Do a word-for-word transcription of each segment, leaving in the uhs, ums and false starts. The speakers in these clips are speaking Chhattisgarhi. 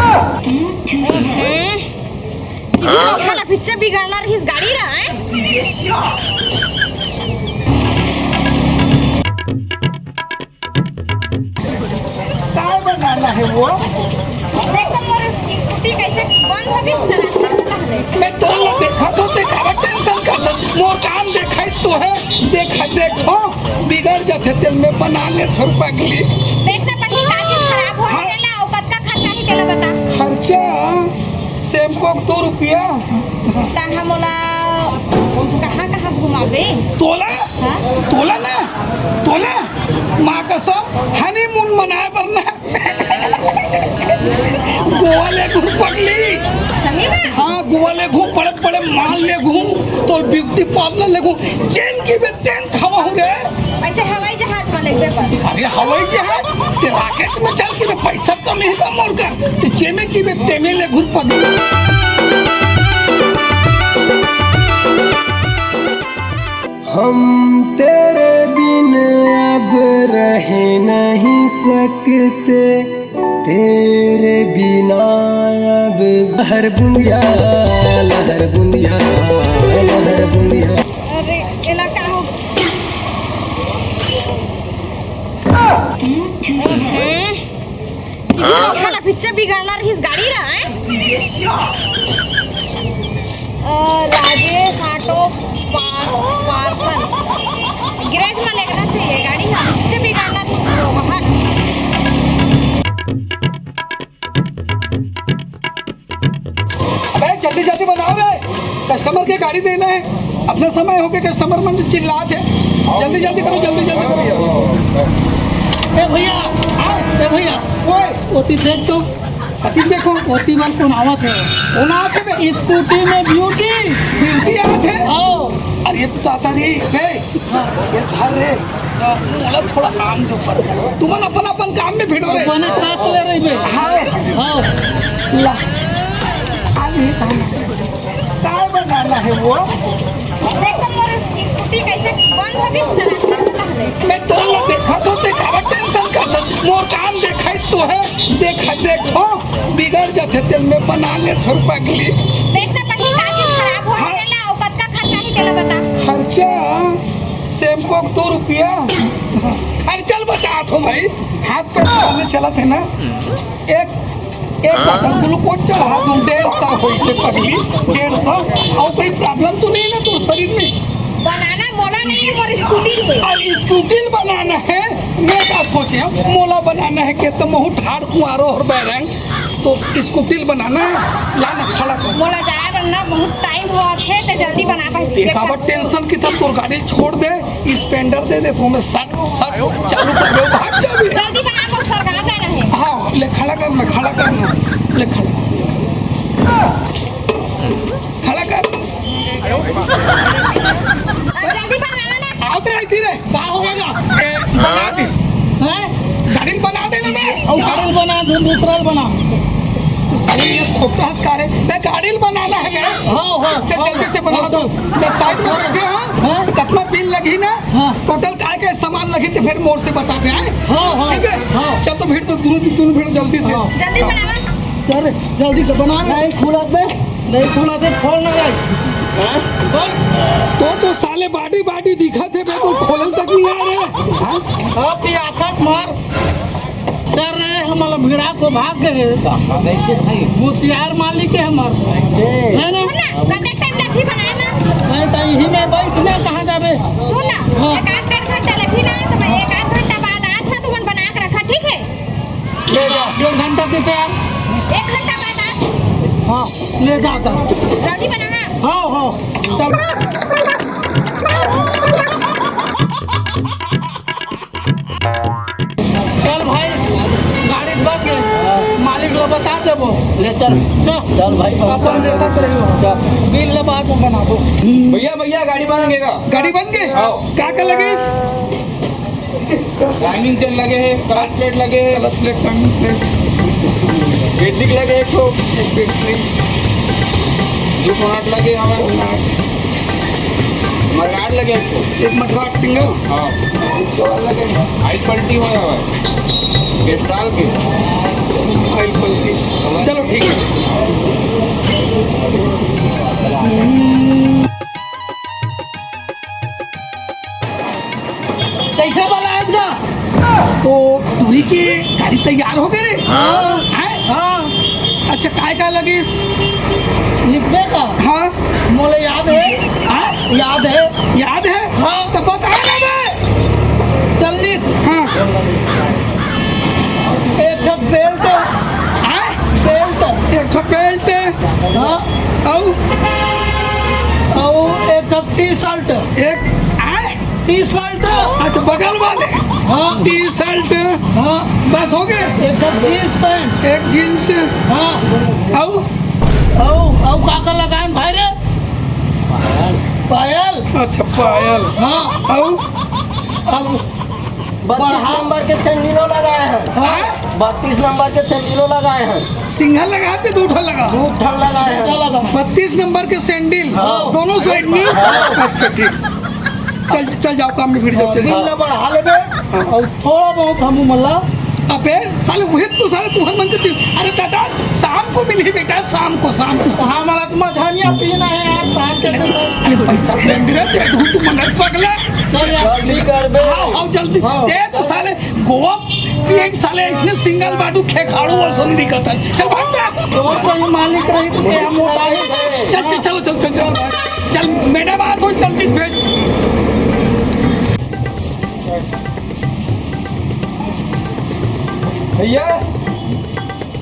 हम्म। ये लोग वाला पिक्चर बिगाड़ना रहिस गाड़ी ला, हैं? काय बनाना है वो? देख तो मोर स्कूटी कैसे बंद हो गई, चला। मैं तो ला देखा तो ते काबर टेंशन करत हस? मोर काम देखाई तो है, देख, देखो, बिगड़ जाथे तेल में बना ले थोर पगली। देख तो पहली का चीज खराब हो हाँ। तेला, अउ कतका खर्चा ही तेला बता। खर्चा शैम्पू के दो रुपया। तहाँ मोला कहाँ कहाँ घुमाबे? तोला? हाँ? तोला ना, तोला, माँ कसम, हनीमून मनाए बर ना। गोवा ले घूम पगली। सही में? हाँ, गोवा ले घूम, बड़े बड़े माल ले घूम, तो ब्यूटी पार्लर ले घूम, जेन कहिबे तेन खवाहूँ रे। ऐसे हवाई जहाज में लेके पर। अरे हवाई जहाज, ते रॉकेट में चल के पैसा कम ही बा मोर का, ते जेमे कहिबे तेमे ले घूम पगली। हम तेरे बिन अब रह नहीं सकते, तेरे बिना अब लहर बुंदिया, लहर बुंदिया, लहर बुंदिया। अरे, एला का हो? हम्म। ये लोग वाला पिक्चर बिगाड़ना रहिस गाड़ी ला, हैं? अ, राजेश ऑटो पार्सल। गैरेज में लेगना चाहिए गाड़ी, हाँ, पिक्चर बिगाड़ना रहिस लोग, हाँ। अबे जल्दी जल्दी बनाओ रे, कस्टमर के गाड़ी देना है। अपना समय होके कस्टमर मन चिल्लात हे, जल्दी जल्दी करो, जल्दी जल्दी करो। ए भैया, आ, ए भैया, ओए, ओती देख तो। अति देखो, ओती मन कोन आवत हे? कोन आवत हे बे? स्कूटी में ब्यूटी। ब्यूटी आवत हे? आओ। अरे दादा रे, बे, ये धर रे, चलो थोड़ा आम के ऊपर। तुमन अपन अपन काम में भिड़ो रे। बने कस ले रही बे। हाँ। हाँ। ला। आम ही काम। काय बनाना है वो? देख तो मोर स्कूटी कैसे बंद हो गई, चला। मैं तो ला देखा तो ते काबर टेंशन करत हस? मोर काम देखाई तो है। देख, देखो, बिगड़ जाथे तेल में बना ले थोर पगली। देख तो पहली का चीज खराब हो हाँ। तेला, अउ कतका खर्चा ही तेला बता। खर्चा शैम्पू के दो रुपया। खर्चा ल बतात हो भाई, हाथ पैर चलत हे ना। एक, एक बोतल ग्लूकोज चढ़ा दूं, डेढ़ सौ होइसे पगली, डेढ़ सौ। अउ कोई प्रॉब्लम तो नहीं ना तोर शरीर में? बनाना मोला नहीं है, मोर स्कूटी है। अरे स्कूटी बनाना है, मैं का सोचे हूँ, मोला बनाना है के तो महू ठाड़ कुआरो और बैरंग, तो स्कूटी बनाना है, लाना खड़ा कर। मोला जाए बर ना बहुत टाइम होत हे, ते जल्दी बना पाए। देखा बट टेंशन की था, तोर गाड़ी छोड़ दे, स्प्लेंडर दे दे, तो मैं सट सट चालू कर दे, भाग जा भी। जल्दी बना, मोर सरगा जाना है। हाँ, ले खड़ा कर ना, खड़ा कर ना, ले खड़ा कर। खड़ा कर। जल्दी बनाना ना। आवत रहती रे। का हो गया? ए, बना दे। हैं? गाड़ी बना दे ना बे। और गाड़ी बना, दू-, दूसरा बना। साले ये खोपटा हंस का रे। बे, गाड़ी बनाना है बे। हाँ, हाँ, चल, हाँ, जल्दी से बना हाँ, दो। हाँ। बे, साइड में बैठे हैं। हाँ। कितना बिल लगी ना? हाँ। टोटल काय के सामान लगी तो फिर मोर से बता दे, हैं? हाँ, हाँ, ठीक है? हाँ। चल तो भीड़ तो दोनों, दोनों भीड़ जल्दी से। हाँ। जल्दी बनावा। अरे, जल्दी तो बना ना। नहीं खुला बे। नहीं खुला दे, खोल ना भाई। हैं? खोल। तो, तो साले बाडी बाडी दिखत हे बे, तो खोलल तक नहीं आ रहे। हाँ? आप ही आफत मार। चल रहे, हमला भिड़ा को भाग गए। कैसे भाई? होशियार मालिक है हमार। कैसे? है ना? सुन ना, कते टाइम लगही बनाए में? नहीं तो यही में बैठ में कहाँ जाबे? सुन ना, हाँ। एक आध डेढ़ घंटा लगही ना, तो मैं एक आध घंटा बाद आत हँव, तुमन बना के रखा, ठीक है? ले जा, डेढ़ घंटा के तैयार। एक घंटा बाद आ। हाँ, ले जा, जा। जल्दी बना, हाँ। हाँ, हाँ, चल। चल भाई, गाड़ी बन गए, मालिक ला बता देबो। ले चल। चल। चल भाई। अपन देखत रहियो। चल। बिल ला बाद में बनाबो। भैया, भैया, गाड़ी बन गएगा। गाड़ी बन गए? हाँ। का का लगे? टाइमिंग चेन लगे हे, क्लच प्लेट लगे हे, clutch plate, timing plate. Basic लगे हे एक ठो, एक बेसिक। दो सौ आठ लगे हे हमारे। मडगार्ड लगे हे एक ठो। एक मडगार्ड सिंगल? हाँ। एक तो अलग है। हाई क्वालिटी होय हवे। कैस्ट्रॉल के। बिल्कुल ठीक। चलो ठीक है। कैसे बना आज का? तो टूरी के गाड़ी तैयार हो गए रे? हाँ। हैं? हाँ। अच्छा, काय का लगिस? लिखबे का? हाँ। मोला याद है। हाँ? याद है। याद है? हाँ। तो बता ना बे। चल लिख। हाँ। एक ठक belt। हाँ? Belt। एक ठक belt। हाँ। अउ? अउ एक ठक T-shirt। एक, हाँ? T-shirt। अच्छा, बगल वाले। हाँ। T-shirt। हाँ। बस हो गए? एक ठक jeans pant। एक jeans। हाँ। अउ? अउ, अउ का का लगाए भाई रे? पायल। अच्छा, पायल। हाँ। अउ? अब बत्तीस बढ़ा। नंबर के सैंडलो लगाए हैं। हाँ? बत्तीस नंबर के सैंडलो लगाए हैं। सिंगल लगाते, दू ठन लगा। दू ठन लगाए हैं। बत्तीस नंबर के सैंडल, हाँ। दोनों side में। हाँ। अच्छा, ठीक। चल, चल जाओ, काम में भिड़ जाओ, चल। बिल ला बढ़ा लेबे, हाँ। अउ थोड़ा बहुत हमू मन ला। अबे साले, वही तो साले तुहर मन के दिल। अरे दादा, शाम को मिलही बेटा, शाम को, शाम को। हाँ, मला तो मझनिया पीना है यार, शाम के। अरे पैसा दे दे रे, दे दूँ, तू मन पगला। चल यार। जल्दी कर बे। हाँ, हाँ, जल्दी। हाँ। दे तो साले, गोवा पीएम साले, इसने सिंगल बाटू खेखाड़ू और सुन दिखत है। चल भाग बे। दो सौ ही मालिक रही तो क्या मोटा ही। चल, चल, चलो, चल, चल, चल। चल, मैडम, आ थोड़ी जल्दी से भेज। भैया,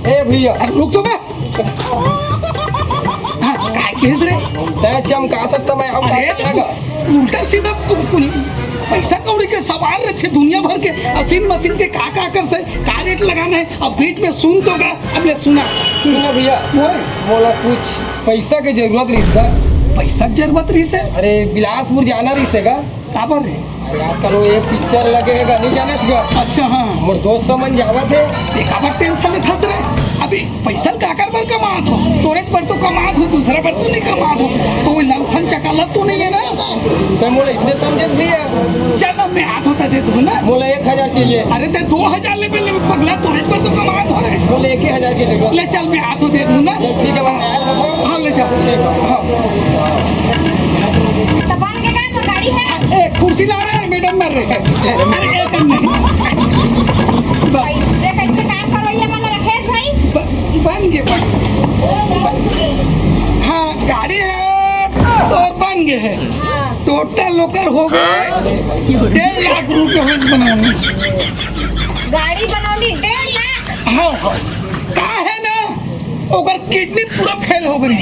ए भैया। अरे रुक तो बे। हाँ, काय केस रे? तैं चमकाथस त मैं अउ अरे, का तो करेगा? उल्टा सीधा कु-, कु-, पैसा कौड़ी के सवाल रथे दुनिया भर के, असीन मशीन के का का कर से, का रेट लगाना है, अब बीच में सुन तो गा, अब ले सुना। सुन ना भैया, ओए। मोला कुछ पैसा के जरूरत रहिस गा। पैसा के जरूरत रहिस हे? अरे, बिलासपुर जाना रहिस हे गा। काबर रे? अरे, आजकल वो ये पिक्चर लगे हे गा, नहीं जानत गा? अच्छा, हाँ। मोर दोस्त मन जावत हे। ते काबर टेंशन लेथस रे? अभी पैसा ल काकर बर कमात हो? तोरेच बर तो कमात हो, दूसरा बर तो नहीं कमात हो। तो वो लंफन चकालत तो नहीं है ना? तो मोला इसने समझे भैया। चल, अब मैं आत होता दे दूँ ना। मोला एक हजार चाहिए। अरे, ते दो हजार ले, पहले पगला, तोरेच बर तो कमात हो रे। मोला एक ही हजार के दे दो। ले चल, मैं आत हो दे दूँ ना। चल, ठीक है, मैं आया हूँ। हाँ, ले जा। ठीक है। हाँ। तो बन के का मोर गाड़ी है? ए, कुर्सी ला रहे हैं, मैडम मर रहे हैं। अरे, एकदम नहीं। पैसे कैसे काम करवाइए, मतलब, राकेश भाई? ब-, बन गए, बन, बन गए। हाँ, गाड़ी है तो बन गए है। हाँ। टोटल ओकर हो गए डेढ़ लाख रुपये होइस बनौनी। गाड़ी बनौनी डेढ़ लाख? हाँ, हाँ। का है ना, ओकर किडनी पूरा फेल हो गई,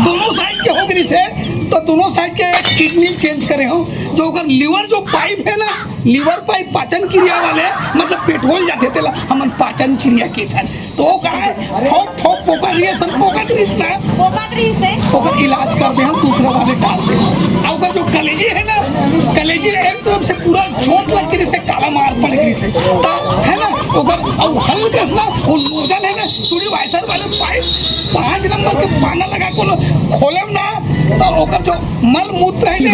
दोनों साइड के हो गई से, तो दोनों साइड के किडनी चेंज करे हो, जो ओकर लिवर जो पाइप है ना, लिवर पाइप पाचन क्रिया वाले, मतलब पेट्रोल जाथे तेला हमन पाचन क्रिया के थन। तो का है, ठोक ठोक पोकत रहिस, असन पोकत रहिस ना। पोकत रहिस हे। ओकर इलाज कर दे हम, दूसरा वाले डाल दे। आ ओकर जो कलेजी है ना, कलेजी एक तरफ से पूरा चोट लग के जैसे काला मार पड़ गई से। ता, है ना, ओकर, अउ हल्का से ना, वो नोजल है ना, चूड़ी वाइसर वाले पाइप पाँच नंबर के पाना लगा को खोले ना, तो ओकर जो मल मूत्र है ना,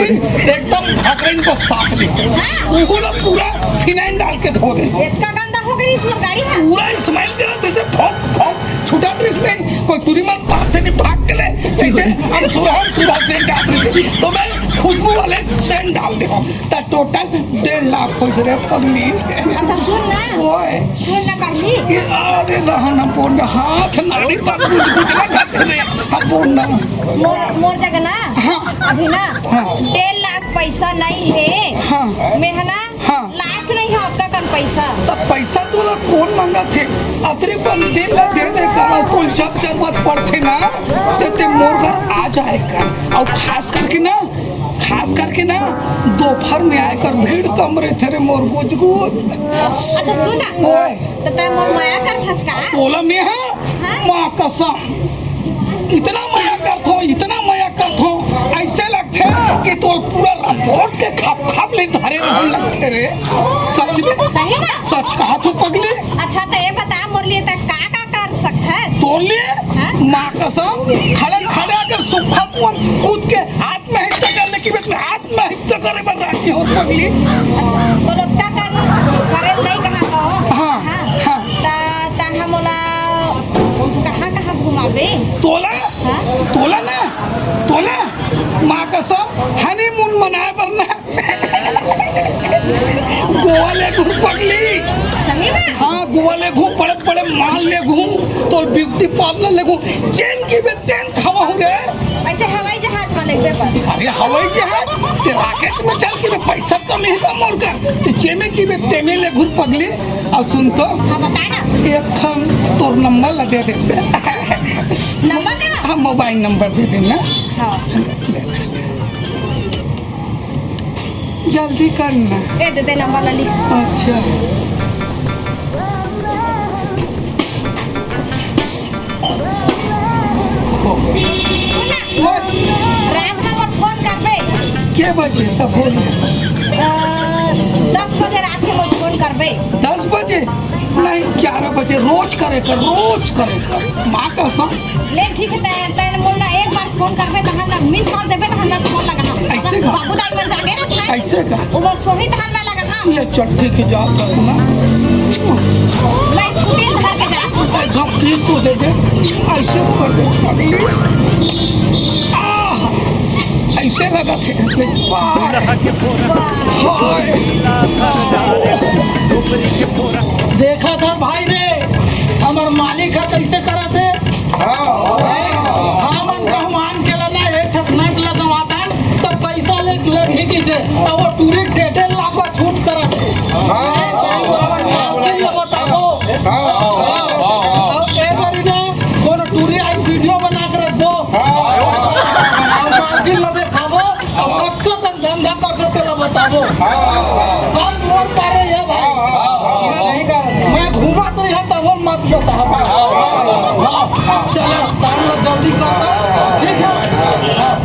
एकदम भकरइन को साफ दे। हाँ। वो ना पूरा फिनाइन डाल के धो दे। इतना गंदा हो गई इसमें गाड़ी है। पूरा स्मेल करत रहिस हे, भौंक, भौंक, छुटत रहिस नहीं, कोई टूरी मन पाथे नहीं, भाग के ले, ऐसे हम सुरहा, सुरहा सेंट डाल रहिस हे, तो मैं खुशबू वाले सेंट डाल दे, तो टोटल डेढ़ लाख होइस रे पगली। अच्छा, सुन ना। ओए। सुन ना पहली। ये, अरे रहा ना बोल ना, हाथ नाड़ी तक कुछ, कुछ ना करते रे, हम बोल ना। मोर, मोर जगह ना, हाँ। अभी ना, हाँ। डेढ़ लाख पैसा नहीं है। हाँ। मैं है ना, हाँ। लाच नहीं है आपका कन पैसा। तब पैसा तोला कौन मांगत हे? अतरे पन दिल ला दे दे कर, तो जब जरूरत पड़थे ना, ते, ते मोर घर आ जाए कर। अउ खास करके ना, खास करके ना, दोपहर में आए कर, भीड़ कम रहिथे रे मोर गुजगुज। अच्छा सुन ना, ओए। तो तै मोर मया करथस का? तोला में हाँ? हाँ? माँ कसम, इतना मया करथो, इतना मया करथो, ऐसे लगथे कि तोल पूरा लंगोट के खप खप ले धरे रहन लगथे रे। सच में? सही में? सच कहा तू पगली। अच्छा, तो ये बता, मोर लिए तै का का कर सकथस? तोर लिए? हाँ? माँ कसम, खड़े खड़े अगर सुखा कुआं कूद के आत्महत्या कर ले कि मैं आत्महत्या करे बर राजी हो पगली। अच्छा, तो लोग का कर, करे नहीं कहा तो? हाँ, हाँ। हाँ। ता, ता हम बोला तोला, हाँ? तोला ना, तोला, माँ कसम, honeymoon मनाए बर ना, गोवा लेगहूँ पगली। सही में? हाँ, गोवा लेगहूँ, बड़े बड़े mall लेगहूँ, तो beauty parlour लेगहूँ, जेन कहिबे तेन खवाहूँ रे। अइसे हवाई जहाज में लेगबे पर। अरे हवाई जहाज, ते rocket में चल के बे, पैसा कम ही बा मोर कर, ते जेमे कहिबे तेमे लेगहूँ पगली। अउ सुन तो, हाँ, बता ना। एक ठन तोर नंबर ला दे दे। नंबर देना? हाँ, मोबाइल नंबर दे देना। हाँ। जल्दी करना। ए, दे दे नंबर ला लिख। अच्छा। सुन ना, रात में मोर फोन करबे। के बजे तब फोन? अ, दस बजे रात के मोर फोन करबे। दस बजे? नहीं, ग्यारह बजे। रोज करे कर, रोज करे कर। माँ कसम। ले ठीक है, तै, तै मोला एक बार फोन करबे, तहन ना miss call देबे, तहन ना फोन लगा। अइसे का? बाबू दाई मन जागे रखना है। अइसे का? उमर सोही तहन मैं लगा, हाँ। ले चल ठीक है, जा बस ना। मैं स्कूटी धर के जा। एकदम किस तो दे दे, अइसे कर दे। आह, अइसे लगा थे। हाय। देखा था भाई रे, हमर मालिक ह कइसे करत हे। हाँ। हमन कहूँ आन के ला ना, एक ठक नट लगवाथन, त पइसा ले लगही कहिथे, त वो टूरी टेटे लागवा छूट करत हे। हाँ। हमर मालकिन ल बताबो। हाँ। अउ ए दरी ने कोनो टूरी आई video बना के रखबो। हाँ। अउ मालकिन ल देखाबो। अब कतको कन धंधा करथे तेला बताबो। हाँ। सब मोर पारे हे भाई। हाँ, हाँ, हाँ, हाँ। मैं घूमत रही हूँ तब वो मत बताओ। हाँ, हाँ, हाँ। हाँ, चलो, काम ला जल्दी करता हूँ, ठीक है? हाँ।